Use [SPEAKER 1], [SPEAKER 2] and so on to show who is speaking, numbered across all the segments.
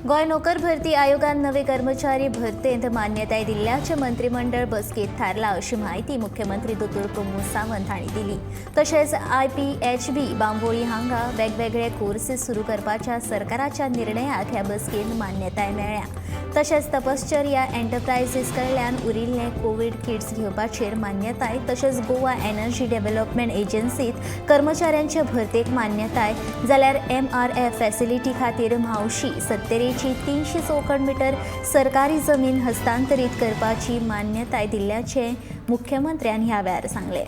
[SPEAKER 1] गोंय नोकर भरती आयोगान नवे कर्मचारी भरतेंत मान्यताय दिल्ल्याचें मंत्रिमंडळ बसकेंत थारला अशी म्हायती मुख्यमंत्री दोतोर प्रमोद सावंत हांणी दिली. तशेंच IPHB Bambolim हांगा वेगवेगळे कोर्सीस सुरू करपाच्या सरकाराच्या निर्णयाक ह्या बसकेंत मान्यताय मेळ्ळ्या. तशेंच तपश्चर्या एंटरप्रायझीस कडल्यान उरिल्ले कोवीड किट्स घेवपाचेर मान्यताय, तशेंच गोवा एनर्जी डेव्हलपमेंट एजन्सीत कर्मचाऱ्यांचे भरतेक मान्यताय, जाल्यार MRF facility खातीर म्हावशी सत्तरेची 300 चौखण मिटर सरकारी जमीन हस्तांतरीत करपाची मान्यताय दिल्ल्याचें मुख्यमंत्र्यान ह्या वेळार सांगलें.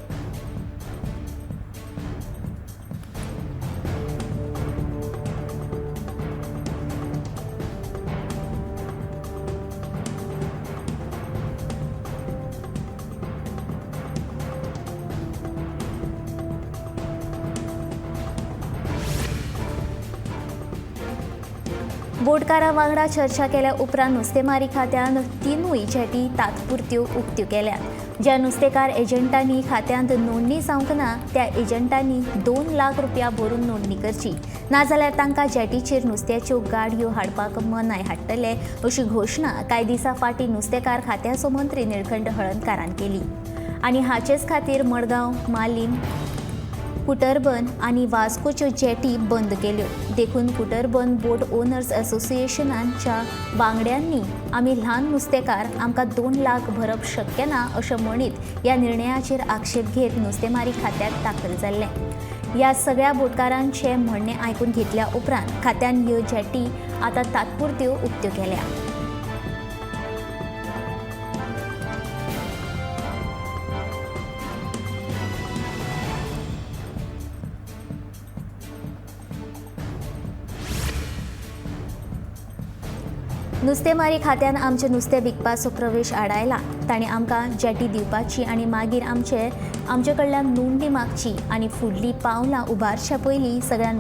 [SPEAKER 1] बोटकारा वांगडा चर्चा केल्या उपरांत नुस्तेमारी खात्यान 3 जेटी तात्पुरत्यो उक्त्यो केल्यात. ज्या नुस्तेकार एजंटांनी खात्यांत नोंदणी जावंक ना त्या एजंटांनी 2 लाख रुपया भरून नोंदणी करची, नाजाल्यार तांकां जेटीचेर नुस्त्याच्यो गाडयो हाडपाक मनाय हाडटले अशी घोशणा कांय दिसां फाटीं नुस्तेकार खात्याचो मंत्री निळकंठ हळर्णकारान केली. आनी हाचेच खातीर मडगांव, मालीम, कुटरबन आनी वास्कोच्यो जेटी बंद केल्यो. देखून कुटरबन बोट ओनर्स असोसिएशनाच्या वांगड्यांनी आमी ल्हान नुस्तेकार, आमकां 2 लाख भरप शक्य ना अशें म्हणीत ह्या निर्णयाचेर आक्षेप घेत नुस्तेमारी खात्याक दाखल जाल्लें. ह्या सगळ्या बोटकारांचें म्हणणें आयकून घेतल्या उपरांत खात्यान ह्यो जेटी आतां तात्पुरत्यो उक्त्यो केल्या. नुस्तेमारी खात्यान आमचें नुस्तें विकपाचो प्रवेश आडायला. तांणी आमकां जेटी दिवपाची आनी मागीर आमचे कडल्यान नोंदणी मागची आनी फुडलीं पावलां उबारच्या पयलीं सगळ्या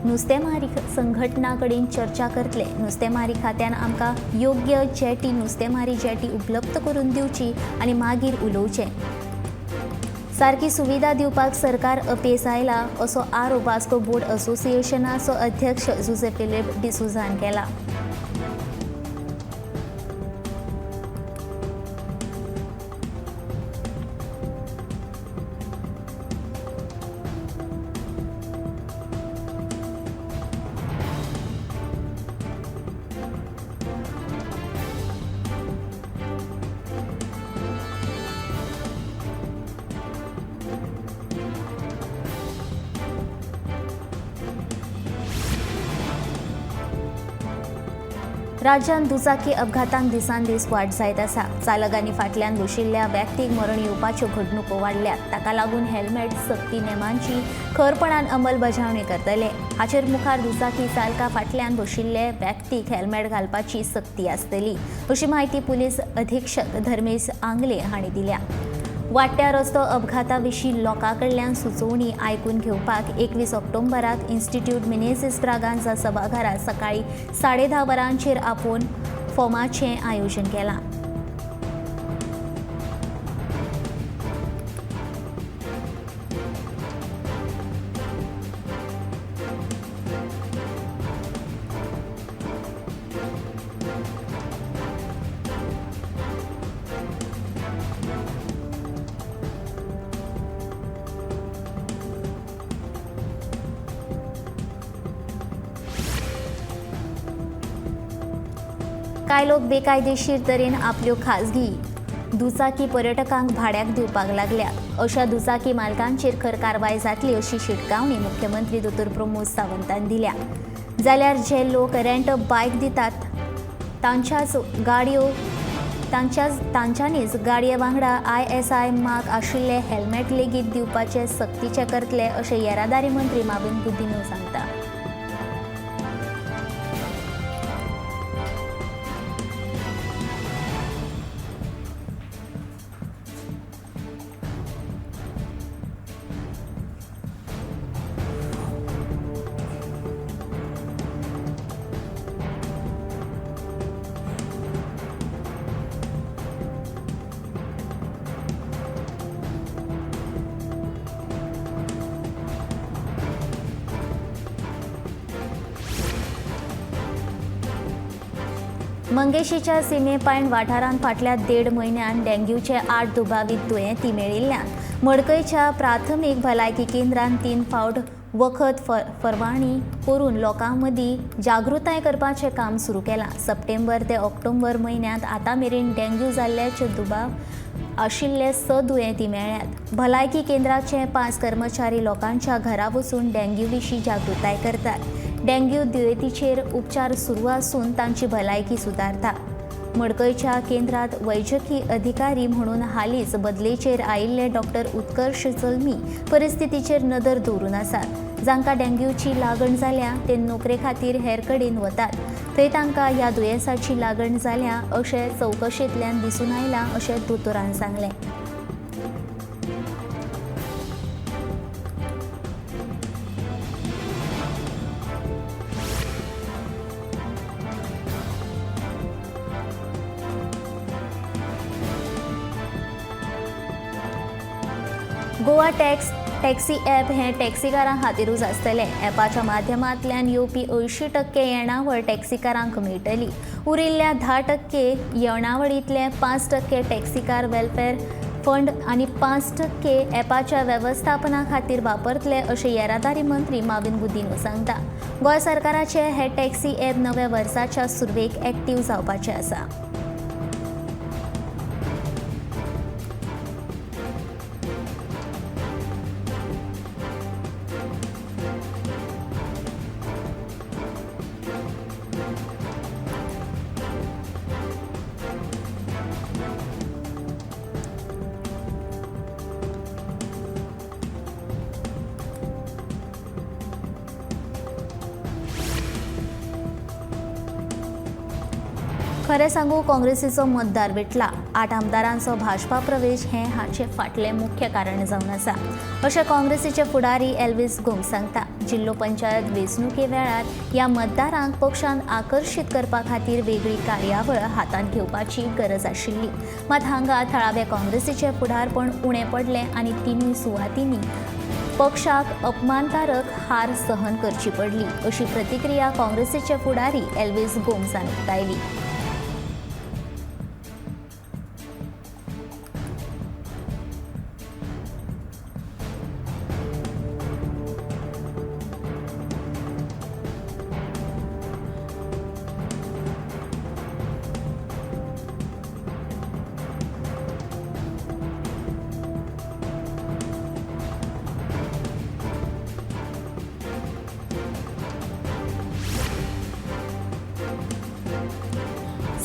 [SPEAKER 1] नुस्तेमारी संघटना कडेन चर्चा करतले. नुस्तेमारी खात्यान आमकां योग्य जेटी, नुस्तेमारी जेटी उपलब्ध करून दिवची आनी मागीर उलोवचें. सारकी सुविधा दिवपाक सरकार अपेस आयला असो आरोप वास्को बोट असोसिएशनाचो अध्यक्ष जुझे फिलीप डिसुझान केला. राज्यांत दुचाकी अपघातांक दिसान दीस वाड जायत आसा. चालक आनी फाटल्यान बशिल्ल्या व्यक्तीक मरण येवपाच्यो घडणुको वाडल्यात. ताका लागून हेल्मेट सक्ती नेमांची खरपणान अंमलबजावणी करतले. हाचेर मुखार दुचाकी चालका फाटल्यान बशिल्ले व्यक्तीक हेल्मेट घालपाची सक्ती आसतली अशी म्हायती पुलीस अधीक्षक धर्मेश आंगले हांणी दिल्या. वाडट्या रस्तो अपघाता विशीं लोकां कडल्यान सुचोवणी आयकून घेवपाक 21 ऑक्टोबराक इन्स्टिट्यूट मिनेझीस ब्रागांझा सभाघरांत सकाळीं 10:30 वरांचेर आपोवन फॉर्माचें आयोजन केलां. कांय लोक बेकायदेशीर तरेन आपल्यो खाजगी दुचाकी पर्यटकांक भाड्याक दिवपाक लागल्यात. अशा दुचाकी मालकांचेर खर कारवाय जातली अशी शिटकावणी मुख्यमंत्री दोतोर प्रमोद सावंतान दिल्या. जाल्यार जे लोक रेंट बायक दितात तांच्यांनीच गाडये वांगडा ISI mark आशिल्ले हेल्मेट लेगीत दिवपाचे सक्तीचे करतले अशें येरादारी मंत्री माविन गुदिन्हो सांगता. मंगेशीच्या सिमेपायण वाठारांत फाटल्या 1.5 म्हयन्यान डेंग्यूचे 8 दुबावीत दुयेंती मेळिल्ल्यान मडकयच्या प्राथमीक भलायकी केंद्रान 3 फावट वखद फरवाणी करून लोकां मदीं जागृताय करपाचें काम सुरू केलां. सप्टेंबर ते ऑक्टोबर म्हयन्यांत आतां मेरेन डेंग्यू जाल्ल्याचे दुबाव आशिल्ले 6 दुयेंती मेळ्ळ्यात. भलायकी केंद्राचे 5 कर्मचारी लोकांच्या घरा वचून डेंग्यू विशीं जागृताय करतात. डेंग्यू दुयेंतीचेर उपचार सुरू आसून तांची भलायकी सुदारता. मडकयच्या केंद्रात वैजकी अधिकारी म्हणून हालींच बदलेचेर आयिल्ले डॉक्टर उत्कर्ष जल्मी परिस्थितीचेर नदर दवरून आसात. जांकां डेंग्यूची लागण जाल्या ते नोकरे खातीर हेर कडेन वतात, थंय तांकां ह्या दुयेंसाची लागण जाल्या अशें चवकशेंतल्यान दिसून आयलां अशें दोतोरान सांगलें. गोवा टॅक्सी ॲप हें टॅक्सीकारां खातीरूच आसतलें. ॲपाच्या माध्यमांतल्यान येवपी 80% येणावळ टॅक्सीकारांक मेळटली. उरिल्ल्या 10% येणावळींतले 5% टॅक्सीकार वेलफेअर फंड आनी 5% ॲपाच्या वेवस्थापना खातीर वापरतले अशें येरादारी मंत्री माविन गुदिन्हो सांगता. गोंय सरकाराचें हें टॅक्सी ॲप नव्या वर्साच्या सुरवेक एक्टीव जावपाचें आसा. खरें सांगू, काँग्रेसीचो मतदार विटला. 8 आमदारांचो भाजपा प्रवेश हें हाचें फाटलें मुख्य कारण जावन आसा अशें काँग्रेसीचे फुडारी एल्विस गोम्स सांगता. जिल्लो पंचायत वेंचणुके वेळार ह्या मतदारांक पक्षान आकर्शीत करपा खातीर वेगळी कार्यावळ हातांत घेवपाची गरज आशिल्ली. मात हांगा थळाव्या काँग्रेसीचें फुडारपण उणें पडलें आनी 3 सुवातींनी पक्षाक अपमानकारक हार सहन करची पडली अशी प्रतिक्रिया काँग्रेसीचे फुडारी एल्विस गोम्सान उक्तायली.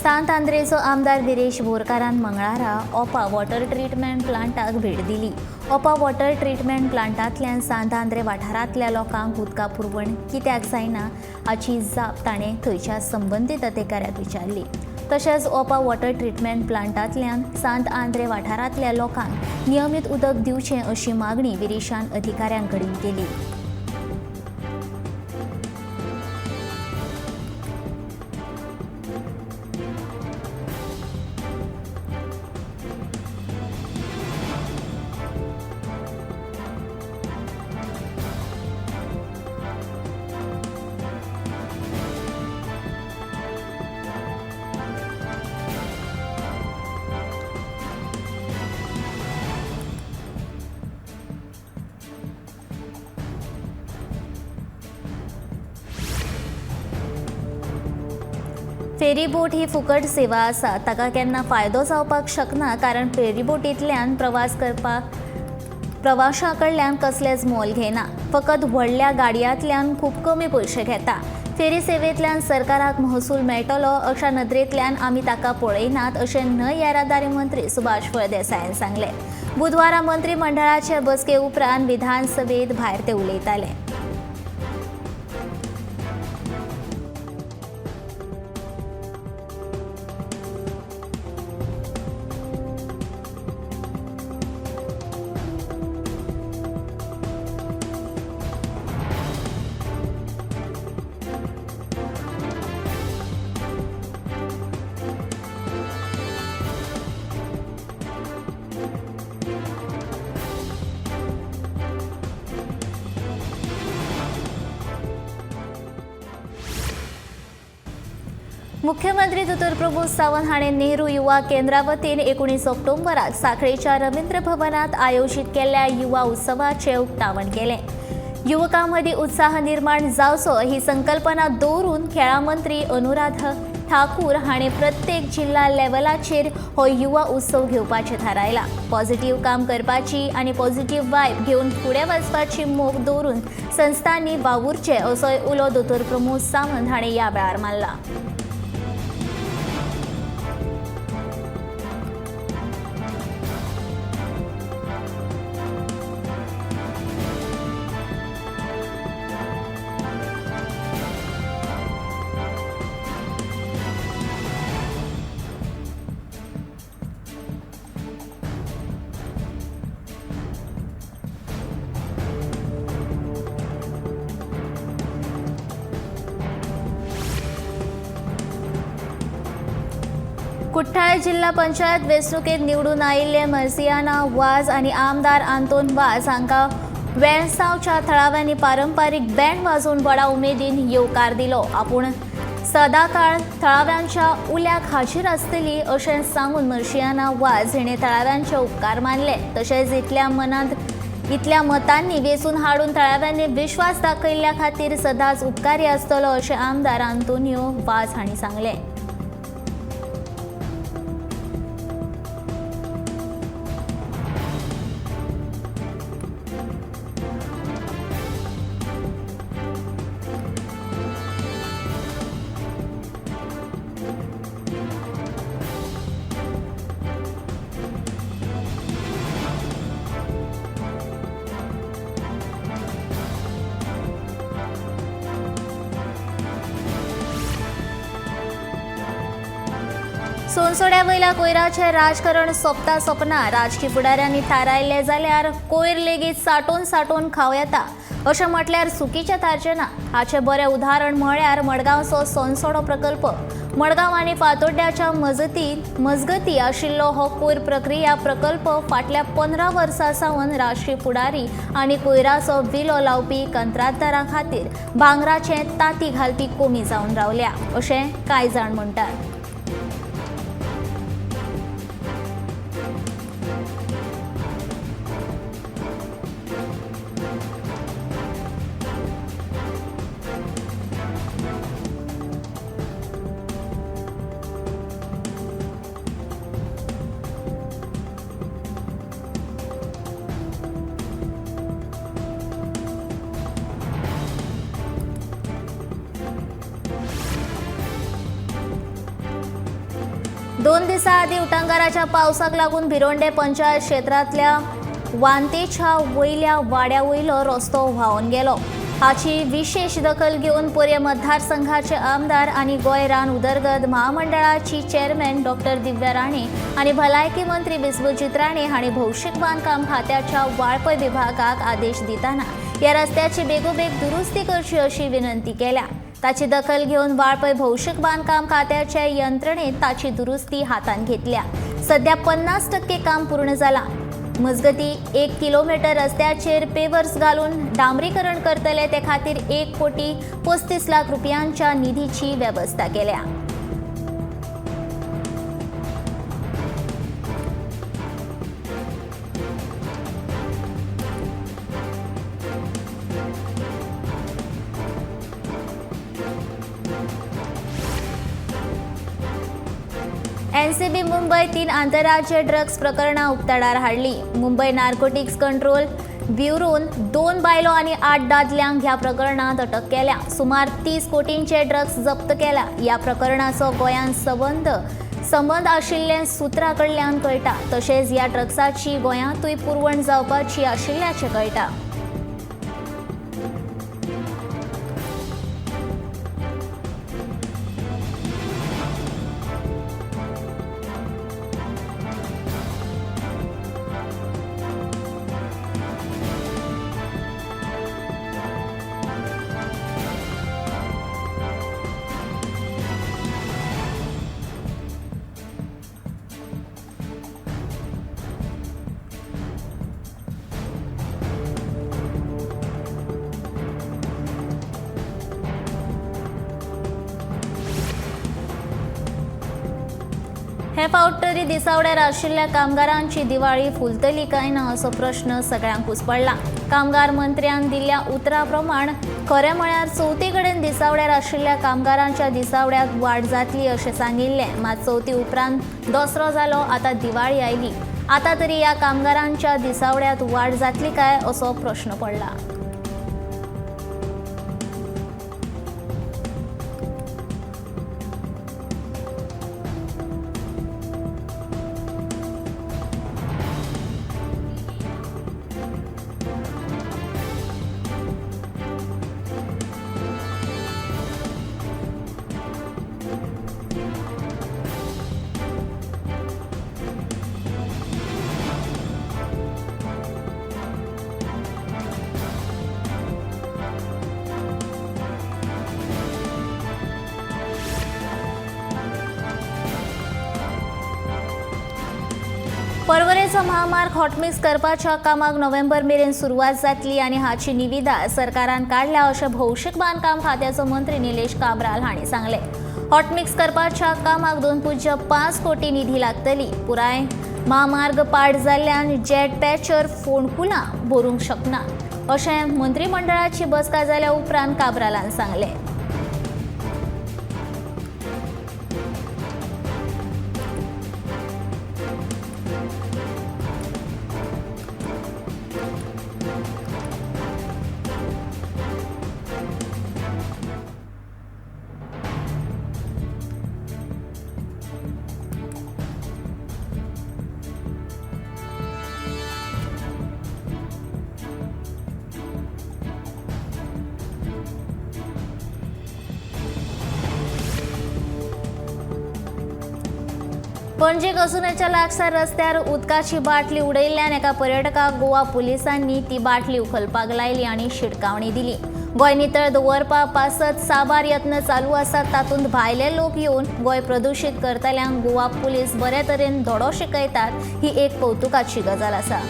[SPEAKER 1] सांत आंद्रेचो आमदार विरेश बोरकारान मंगळारा ओपा वॉटर ट्रिटमेंट प्लांटाक भेट दिली. ओपा वॉटर ट्रिटमेंट प्लांटांतल्यान सांत आंद्रे वाठारांतल्या लोकांक उदका पुरवण कित्याक जायना हाची जाप ताणें थंयच्या संबंदीत अधिकाऱ्याक विचारली. तशेंच ओपा वॉटर ट्रिटमेंट प्लांटांतल्यान सांत आंद्रे वाठारांतल्या लोकांक नियमीत उदक दिवचें अशी मागणी विरेशान अधिकाऱ्यां कडेन केली. फेरीबोट ही फुकट सेवा आसा, ताका केन्ना फायदो जावपाक शकना कारण फेरीबोटींतल्यान प्रवास करपाक प्रवाशां कडल्यान कसलेंच मोल घेना, फकत व्हडल्या गाडयांतल्यान खूब कमी पयशे घेता. फेरी सेवेंतल्यान सरकाराक महसूल मेळटलो अशा नदरेंतल्यान आमी ताका पळयनात अशें न्हय येरादारी मंत्री सुभाष फळदेसायान सांगलें. बुधवारा मंत्रीमंडळाचे बसके उपरांत विधानसभेत भायर ते उलयताले. मुख्यमंत्री दोतोर प्रमोद सावंत हाणें नेहरू युवा केंद्रा वतीन 19 ऑक्टोबराक सांखळेच्या रवींद्र भवनात आयोजीत केल्ल्या युवा उत्सवाचें उक्तावण केलें। युवकां मदीं उत्साह निर्माण जावचो ही संकल्पना दवरून खेळां मंत्री अनुराध ठाकूर हाणें प्रत्येक जिल्हा लेवलाचेर हो युवा उत्सव घेवपाचें थारायलां। पॉझिटिव्ह काम करपाची आनी पॉझिटिव्ह वायब घेवन फुडें वचपाची मोख दवरून संस्थांनी वावुरचें असोय उलो दोतोर प्रमोद सावंत हाणें ह्या वेळार मारला। कुठ्ठाळे जिल्हा पंचायत वेंचणुकेत निवडून आयिल्ले मर्सियाना वाज आनी आमदार आंतोन वाज हांकां वेळसांवच्या थळाव्यांनी पारंपारीक बँड वाजोवन व्हडा उमेदीन येवकार दिलो। आपूण सदाकाळ थळाव्यांच्या उल्याक हाजीर आसतली अशें सांगून मर्सियाना वाज हिणें थळाव्यांचे उपकार मानले। तशेंच इतल्या मतांनी वेंचून हाडून थळाव्यांनी विश्वास दाखयल्ल्या खातीर सदांच उपकारी आसतलो अशें आमदार आंतोनियो वाज हांणी सांगलें। सोनसोड्या वयल्या कोयराचें राजकारण सोंपता सोंपना। राजकी फुडाऱ्यांनी थारायल्लें जाल्यार कोयर लेगीत साठोवन साठोवन खावं येता अशें म्हटल्यार चुकीचें थारचें ना। हाचें बरें उदाहरण म्हळ्यार मडगांवचो सोनसोडो प्रकल्प। मडगांव आनी फातोड्ड्याच्या मजगती आशिल्लो हो कोयर प्रक्रिया प्रकल्प फाटल्या 15 वर्सां सावन राजकी फुडारी आनी कोयराचो विलो लावपी कंत्राटदारां खातीर भांगराचें तांती घालपी कोमी जावन रावल्या अशें कांय जाण म्हणटात। दोन दिसां आदीं उटांगाराच्या पावसाक लागून भिरोंडे पंचायत क्षेत्रांतल्या वांतेच्या वयल्या वाड्या वयलो रस्तो व्हांवन गेलो। हाची विशेष दखल घेवन पर्यें मतदारसंघाचे आमदार आनी गोंय रान उदरगत महामंडळाची चेअरमॅन डॉक्टर दिव्या राणे आनी भलायकी मंत्री विश्वजीत राणे हांणी भौशीक बांदकाम खात्याच्या वाळपय विभागाक आदेश दितना ह्या रस्त्याची बेगोबेग दुरुस्ती करची अशी विनंती केल्या। ताची दखल घेवन वाळपय भौशीक बांदकाम खात्याचे यंत्रणेन ताची दुरुस्ती हातांत घेतल्या। सध्या 50% काम पूर्ण जालां। मजगती 1 किलोमीटर रस्त्याचेर पेवर्स घालून डांबरीकरण करतले ते खातीर 1,35 कोटी रुपयांच्या निधीची वेवस्था केल्या। एनसीबी मुंबय 3 आंतरराज्य ड्रग्स प्रकरणां उक्ताडार हाडली। मुंबय नार्कोटिक्स कंट्रोल ब्युरोन 2 बायलो आनी 8 दादल्यांक ह्या प्रकरणांत अटक केल्या। सुमार 30 कोटींचे ड्रग्स जप्त केल्या। ह्या प्रकरणाचो गोंयांत संबंद आशिल्ले सुत्रां कडल्यान कळटा। तशेंच ह्या ड्रग्साची गोंयांतूय पुरवण जावपाची आशिल्ल्याचें कळटा। हे फावट तरी दिसावड्यार आशिल्ल्या कामगारांची दिवाळी फुलतली काय ना असो प्रश्न सगळ्यांकूच पडला. कामगार मंत्र्यान दिल्ल्या उतरा प्रमाण खरें म्हळ्यार चवथी कडेन दिसावड्यार आशिल्ल्या कामगारांच्या दिसावड्याक वाड जातली अशें सांगिल्लें. मात चवथी उपरांत दसरो जालो, आतां दिवाळी आयली, आतां तरी ह्या कामगारांच्या दिसावड्यात वाड जातली काय असो प्रश्न पडला. पर्वरेचो महामार्ग हॉटमिक्स करपाच्या कामाक नोव्हेंबर मेरेन सुरवात जातली आनी हाची निविदा सरकारान काडल्या अशें भौशीक बांदकाम खात्याचो मंत्री निलेश काब्राल हांणी सांगलें. हॉटमिक्स करपाच्या कामाक 2.5 कोटी निधी लागतली. पुराय महामार्ग पाड जाल्ल्यान जेट पॅचर फोंडकुलां भरूंक शकना अशें मंत्रीमंडळाची बसका जाल्या उपरांत काब्रालान सांगलें. पणजे कसुनेच्या लागसार रस्त्यार उदकाची बाटली उडयल्ल्यान एका पर्यटकाक गोवा पुलिसांनी ती बाटली उखलपाक लायली आनी शिटकावणी दिली. गोंय नितळ दवरपा पासत साबार यत्न चालू आसात, तातूंत भायले लोक येवन गोंय प्रदुशीत करतल्यांक गोवा पुलीस बरे तरेन धडो शिकयतात ही एक कौतुकाची गजाल आसा.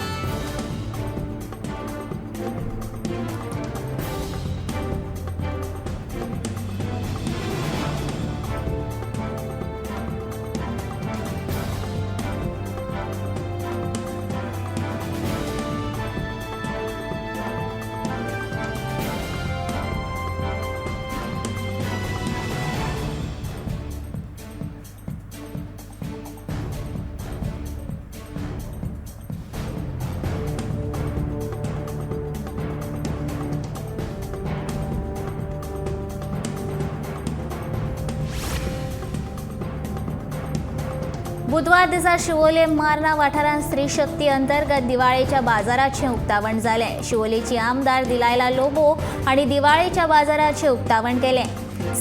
[SPEAKER 1] बुधवार दिसा शिवोले मार्ना वाठारांत स्त्री शक्ती अंतर्गत दिवाळेच्या बाजाराचें उक्तावण जालें. शिवोलेची आमदार दिलायला लोबो हांणी दिवाळेच्या बाजाराचें उक्तावण केलें.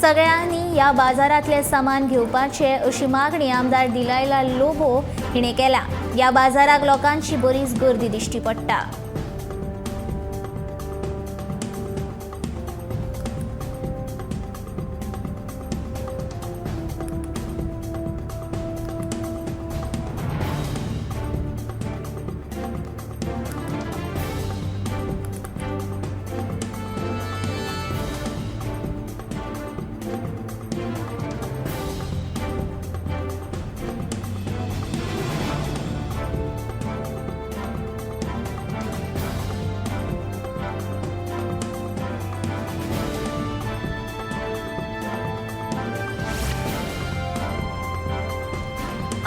[SPEAKER 1] सगळ्यांनी ह्या बाजारांतलें सामान घेवपाचें अशी मागणी आमदार दिलायला लोबो हिणें केल्या. ह्या बाजाराक लोकांची बरीच गर्दी दिश्टी पडटा.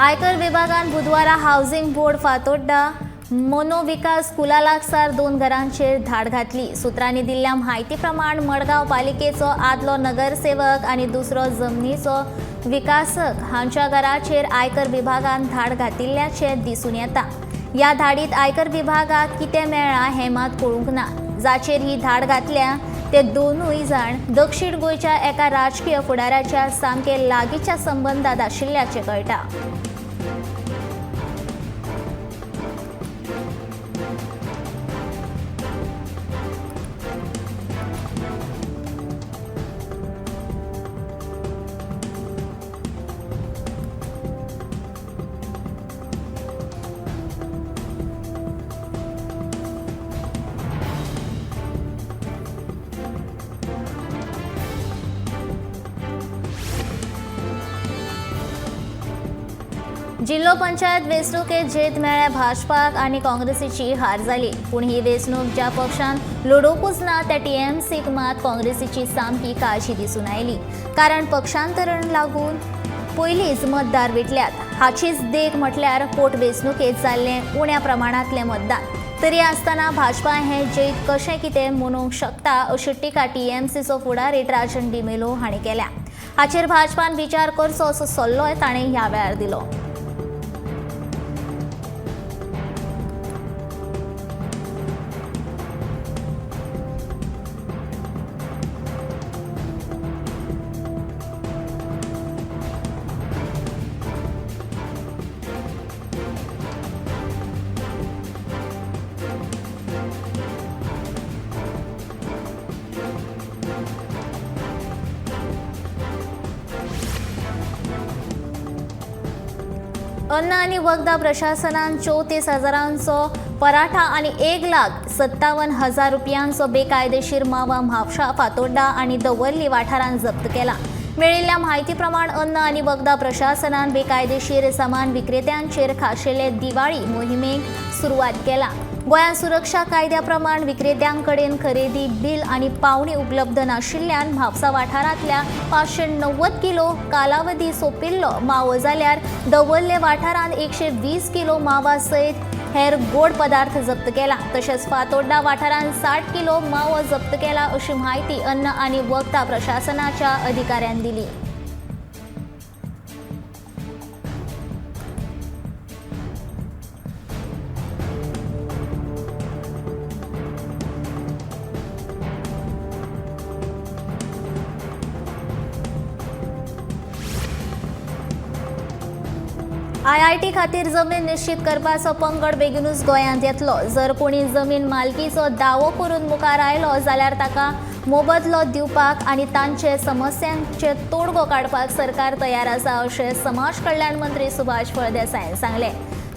[SPEAKER 1] आयकर विभागान बुधवारा हावसिंग बोर्ड फातोड्डा मनोविकास स्कुला लागसार 2 घरांचेर धाड घातली. सुत्रांनी दिल्ल्या म्हायती प्रमाण मडगांव पालिकेचो आदलो नगरसेवक आनी दुसरो जमनीचो विकासक हांच्या घराचेर आयकर विभागान धाड घातिल्ल्याचें दिसून येता. ह्या धाडीत आयकर विभागाक कितें मेळ्ळां हें मात कळूंक ना. जाचेर ही धाड घातल्या ते दोनूय जाण दक्षिण गोंयच्या एका राजकीय फुडाऱ्याच्या सामके लागींच्या संबंदात आशिल्ल्याचें कळटा. जिल्हो पंचायत वेंचणुकेत जैत मेळ्ळें भाजपाक आनी काँग्रेसीची हार जाली. पूण ही वेंचणूक ज्या पक्षान लडोवकूच ना त्या टीएमसीक मात काँग्रेसीची सामकी काळजी दिसून आयली. कारण पक्षांतरण लागून पयलींच मतदार विटल्यात. हाचीच देख म्हटल्यार पोटवेंचणुकेत जाल्लें उण्या प्रमाणांतलें मतदान. तरी आसतना भाजपा हें जैत कशें कितें मनोवंक शकता अशी टिका टीएमसीचो फुडारी राजन डिमेलो हांणी केल्या. हाचेर भाजपान विचार करचो असो सल्लोय ताणें ह्या वेळार दिलो. अन्न आनी वखदां प्रशासनान 34,000 पराठा आनी 1,57,000 रुपयांचो बेकायदेशीर मावा म्हापशा, फातोड्डा आनी दवर्ली वाठारांत जप्त केला. मेळिल्ल्या म्हायती प्रमाण अन्न आनी वखदां प्रशासनान बेकायदेशीर सामान विक्रेत्यांचेर खाशेले दिवाळी मोहिमेक सुरवात केला. गोंयांत सुरक्षा कायद्या प्रमाण विक्रेत्यांकडेन खरेदी बिल आनी पावणी उपलब्ध नाशिल्ल्यान म्हापसा वाठारांतल्या 590 किलो कालावधी सोंपिल्लो मावो जाल्यार दवर्ले वाठारांत 120 किलो मावा सयत हेर गोड पदार्थ जप्त केला. तशेंच फातोड्डा वाठारांत 60 किलो मावो जप्त केला अशी म्हायती अन्न आनी वखदां प्रशासनाच्या अधिकाऱ्यान दिली. आयआयटी खातीर जमीन निश्चित करपाचो पंगड बेगीनूच गोंयांत येतलो. जर कोणी जमीन मालकीचो दावो करून मुखार आयलो जाल्यार ताका मोबदलो दिवपाक आनी तांचे समस्यांचे तोडगो काडपाक सरकार तयार आसा अशें समाज कल्याण मंत्री सुभाष फळदेसायान सांगलें.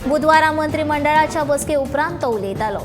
[SPEAKER 1] बुधवारा मंत्रिमंडळाच्या बसके उपरांत तो उलयतालो.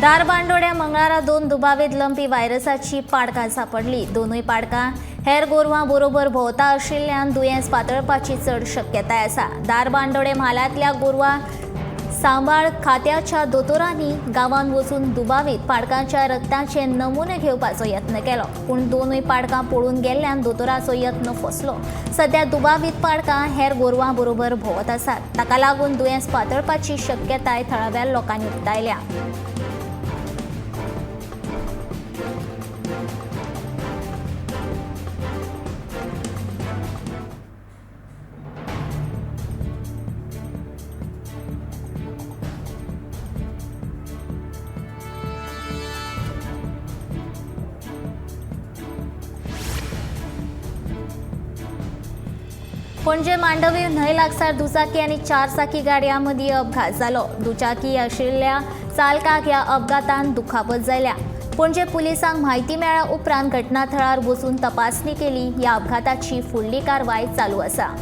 [SPEAKER 1] धारबांदोड्या मंगळारा 2 दुबावीत लंपी व्हायरसाची पाडकां सापडली. दोनूय पाडकां हेर गोरवां बरोबर भोंवता आशिल्ल्यान दुयेंस पातळपाची चड शक्यताय आसा. धारबांदोडे म्हालांतल्या गोरवां सांबाळ खात्याच्या दोतोरांनी गांवांत वचून दुबावीत पाडकांच्या रक्ताचे नमुने घेवपाचो यत्न केलो, पूण दोनूय पाडकां पळून गेल्ल्यान दोतोराचो यत्न फसलो. सध्या दुबावीत पाडकां हेर गोरवां बरोबर भोंवत आसात. ताका लागून दुयेंस पातळपाची शक्यताय थळाव्या लोकांनी उक्तायल्या. पणजे मांडवी न्हंय लागसार दुचाकी आनी चारचाकी गाडयां मदीं अपघात जालो. दुचाकी आशिल्ल्या चालकाक ह्या अपघातान दुखापत जाल्या. पणजे पुलिसांक म्हायती मेळ्ळ्या उपरांत घटनाथळार वचून तपासणी केली. ह्या अपघाताची फुडली कारवाय चालू आसा.